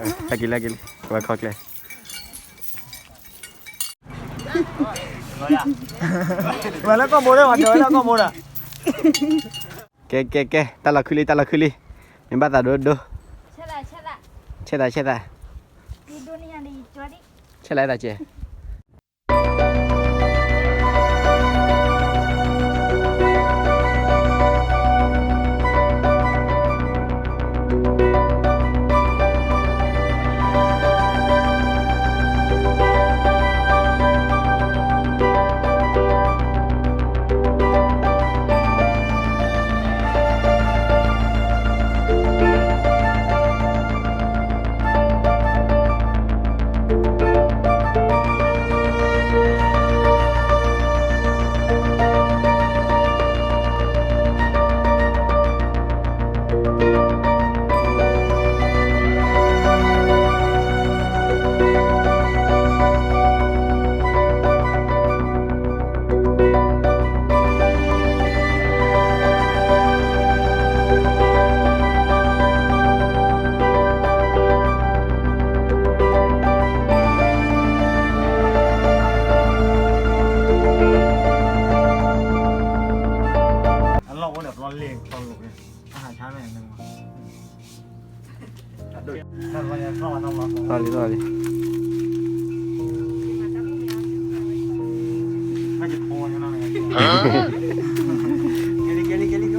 ဟဲက့ၤလၢက့ၤလံ ကဘၣ်ခီကျဲ ဝဲလၢကီၢ်ဘိဒီး ဝဲလၢကီၢ်ဘိဒီး ကဲ ကဲ ကဲ တၢ်လီၤခုလံ တၢ်လီၤခုလံ မ့ၢ်ဘၣ်သးဒိဒိ ဆဲးသး ဆဲးသး ဆဲးသး ဆဲးသး ဆဲးသး ဆဲး အလီၢ်အိၣ်ဒီးပျီလ့ၣ်ပျီလိၤန့ၣ် အဟးဆါန့ၣ် ထီၣ်လံ ထီၣ်လံ လၢက့ၤက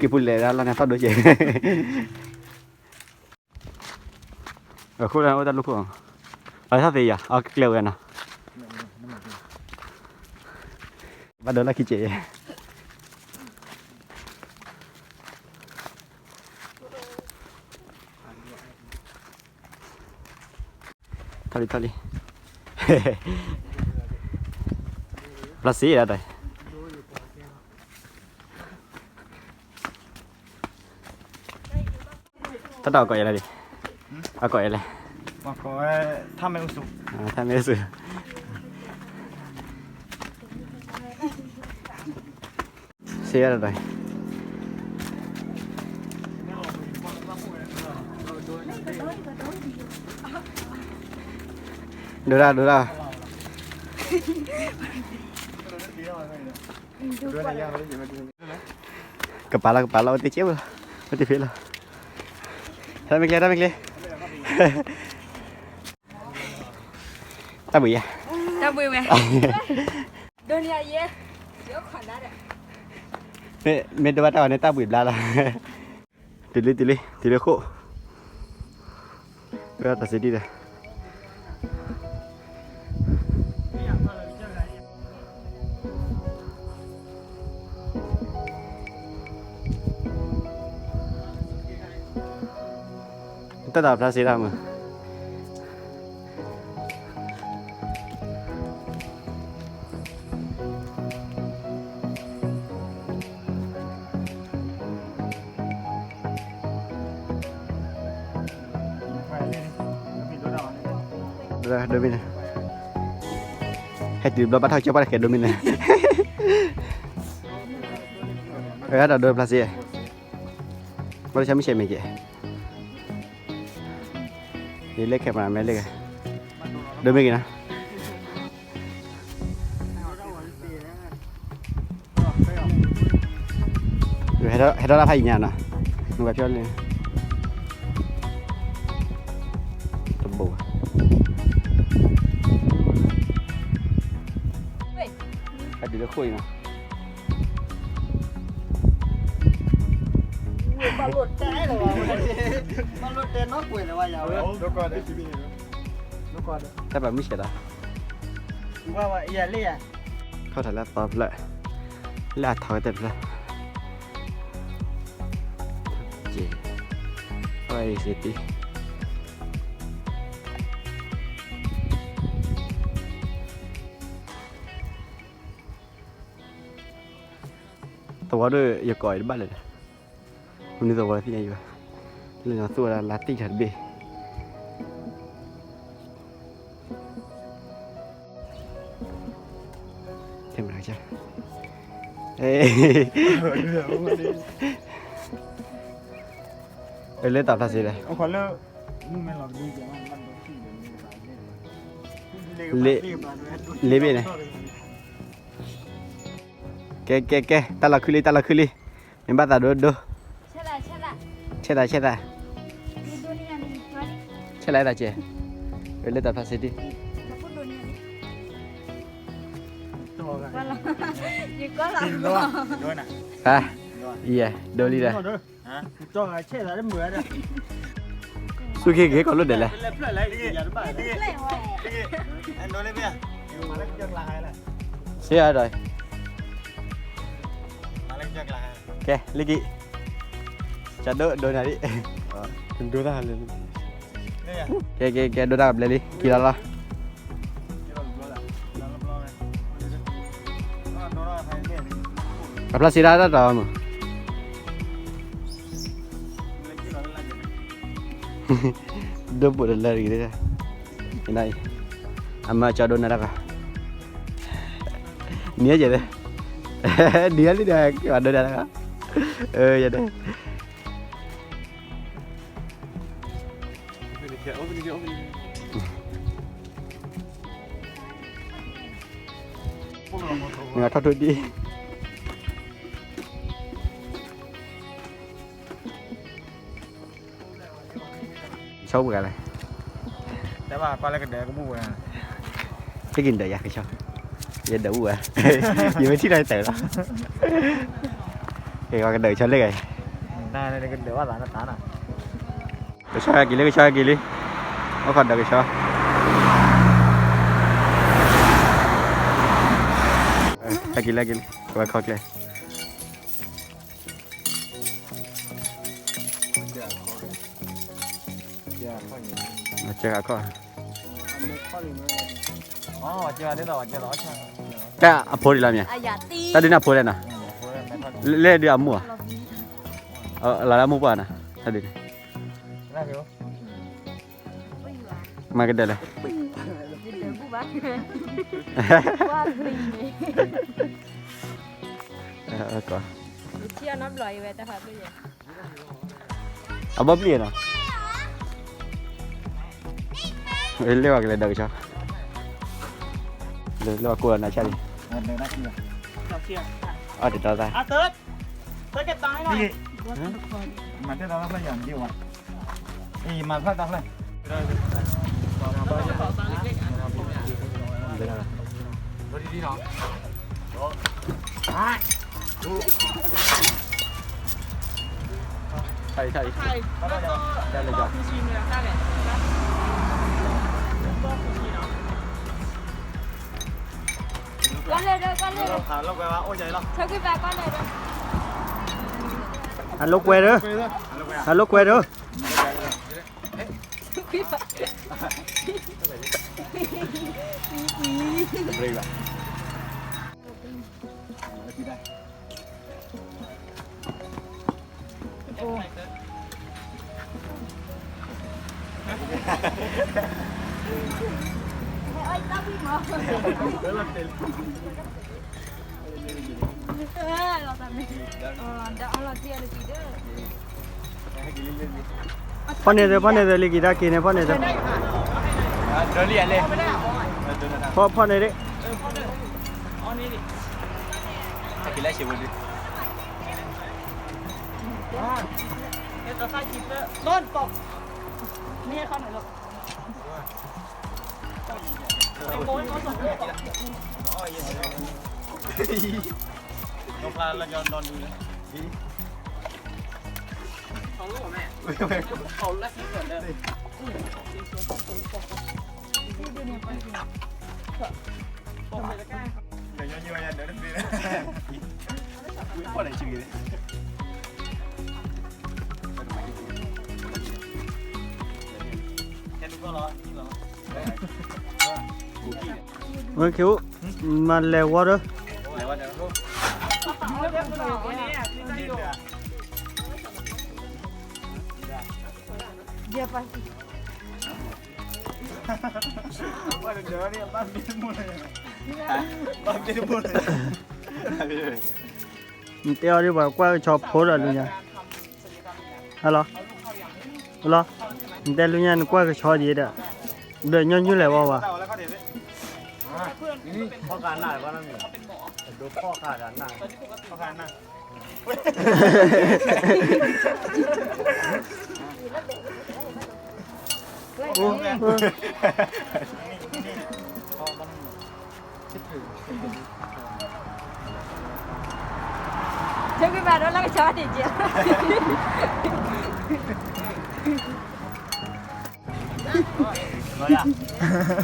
့ၤပူၤလဲၤဒၣ်လီၤန့ၣ် ထီၣ်ဒိကဲ အဃိဒၣ်အိၣ်တၢ်လူၢ်ခိၣ်, အထီၣ်သ့ယၤ အကျဲဝဲနီၤ, ဘၣ်ဒိလၢခံက့ၤ, ထီၣ်လံ ထီၣ်လံ, ဘျီစံးဒၣ်တၢ် တၢ်တၢ်အကိးယဲလဲၣ်, အကိးယဲလဲၣ်, ထၣ်မဲၣ်အူစူး, ထၣ်မဲၣ်အူစူး, စံးဒၣ်တၢ်, ဒိဒၣ် ဒိဒၣ်, ကပာ်လီၤ ကပာ်လီၤ အိၣ်တ့ၢ်က့ၢ်လီၤ, အိၣ်တ့ၢ်ဖဲလီၤ, တၢ်မ့ၢ်ကျဲ တၢ်မ့ၢ်ကျဲ, တၢ်ဘှံးယၤ, တၢ်ဘှံးဝဲ, ဒိးန့ၢ်ယဲ, မ့ၢ်ဒိဘၣ်တၢ်ဝဲန့ၣ် တၢ်ဘှံးဘျါလီၤ, တုၤလံ တုၤလံ တုၤလံဃိၣ်, ဝဲတၢ်စံးဒ်ဒီး တၢ်တၢ်ဖျါစ့တၢ်မုၢ် ဒိမ့ၢ်န့ၣ်, ဟဲတုၤဘျီဘၣ်ထီၣ်ကၠီပှၢ်တခဲဒိမ့ၢ်န့ၣ်, အဝဲဒၣ်ဒိဖျါစ့, ဘၣ်တဆါမုၢ်ဆဲးမ့ၢ်က့ၤ, ယလဲၤခဲမရၤမဲလၢက့ၤ, ဒိမ့ၢ်က့ၤနီၤ ဟဲထီၣ်တၢ်ဖးယံၤညါနီၤ, နကဖျီလံ, တဘိ, ဟဲတုၤလၢခိၣ်အံၤနီၤ, တၢ်ပာ်မုၢ်ဆဲးလီၤ, ခီၣ်ထီၣ်လၢအသီဖျၢၣ်, လၢအထီဝဲတဖျၢၣ်, ကဲ, အံၤစ့တံ သဝီဒိၣ်ယကိးအံၤတဘၣ်လၢာ်, မနုၤသဝီသ့ၣ်ညါယၤ, လၢနီၢ်သူၣ်ဝဲဒၣ်လါတံၢ်ထီၣ်တဘ့ၣ်, ထဲမနုၤက လၢတၢ်ဖျါစ့လဲၣ်, လ့ဘ့ၣ်န့ၣ်, ကဲ ကဲ ကဲ တၢ်လီၤခုလံ တၢ်လီၤခုလံ, မ့ၢ်ဘၣ်သးဒိဒိ, ဆဲးသးဆဲးသး, ဆဲးသးဆဲးသး, လၢတၢ်ဖျါစ့ဒံး, ဟါ, ယဲ ဒိလံဒီး ဆူၣ်ခ့က့ၤကီၢ်လိၣ်ဒဲးလဲၣ်, စ့အါဒီး, ကဲ လံက့ၤ, ကဒိဒိနၤဒံး, ဒိတၢ်လၢ, ကဲ ကဲ ကဲ ဒိတၢ်ကဘျဲလံ က့ၤလီၤလီၤ. အဖျါစ့ဒၣ်တၢ်တီၤမး, ဒိပိာ်တလၢတဂ့ၤ, အမၢကၠီဒိနၤတၢ်ကီ, နံၤယဲၢ်, နံၤယဲၢ်လံဒီး ကဘၣ်ဒိနၤတၢ်ကီ, ယဲၢ် မ့ၢ်ထီၣ်ထူဒံး, ဆီပှၤလဲၣ်, တဘၣ်ကွၢ်လၢကဒၢးကဘူၣ်ဝဲ, ဟ့ၣ်က့ၤဒၢးယၤကဆီ, ယဒၢးဘူၣ်ဝဲ, ယမ့ၢ်ထံၣ်လီၤယတၢ်လီၤ, ကဒၢးကဆီလၢဂၤ, ကဒၢးဘၣ်သးနတၢ်နီၤ ကဆီဟဲက့ၤလံ ကဆီဟဲက့ၤလံ, အိၣ်ခိးဒီးကဆီ, ဟဲက့ၤလံ ဟဲက့ၤလံ ကဝဲခီကျဲ, ကခီ, တၢ်အဖိဒံးလီၤမ့ၢ်, တၢ်ဒုးန့ၣ်အဖိလဲၣ်နီၤ, လဲၣ်ဒုးအမိၢ်ဧါ, လီၤလၢအမိၢ်ပှၢ်နီၤ, တၢ်ဒုးန့ၣ် မၤကဒၢးလဲၣ်, အဘီပျံၢ်နီၤ, လၢဝဲကလဲၤဒၢးကဆီ, လၢဝဲကိးလီၤနၤဆၣ်လံ, အီၣ်တတီၤသၣ် မၤတဲတၢ်လၢဖျၢၣ်ယၤ မၤဖျၢၣ်တၢ်ဖျၢၣ်, အလိာ်ကွဲဒီး, အလိာ်ကွဲဒီး, ဖီၣ်န့ၢ်သ့ ဖီၣ်န့ၢ်သ့ လံက့ၤတၢ်က့ၤန့ၣ် ဖီၣ်န့ၢ်သ့, ဖီၣ်န့ၢ်ဒ့ၣ်, ဝဲခ့အိၣ်, မၤလဲၤဝီဒီး, ဘၣ်မ့ၢ်တဘိလၢ နတဲအီၤဒ်ပှၤကွၢ်ကဆီဖိဒီးလူညါ, ဟဲလီၤ, လီၤ, နတဲလူညါနကွၢ်ကဆီဒံးဒီး, ဘျၢညီနုၢ်လဲၤဝဲဘၣ်, ကဘၣ်ဒီးလၢကဆီဒံးကဲ,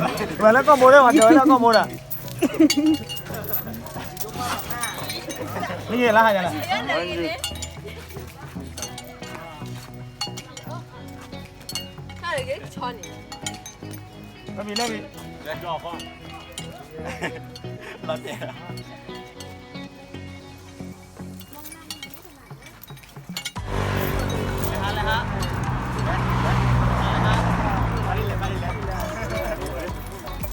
ဝဲလၢကီၢ်မိဒီး ဝဲတဲဝဲလၢကီၢ်မိဒီး, မ့ၢ်ယဲလၢဟါယလဲၣ်, လၢမံၤလၢမံ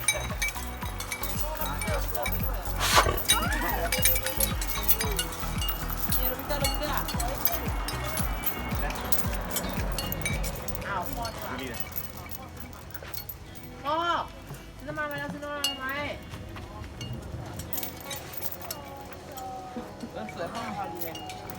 ၤ, လီၤတဲာ်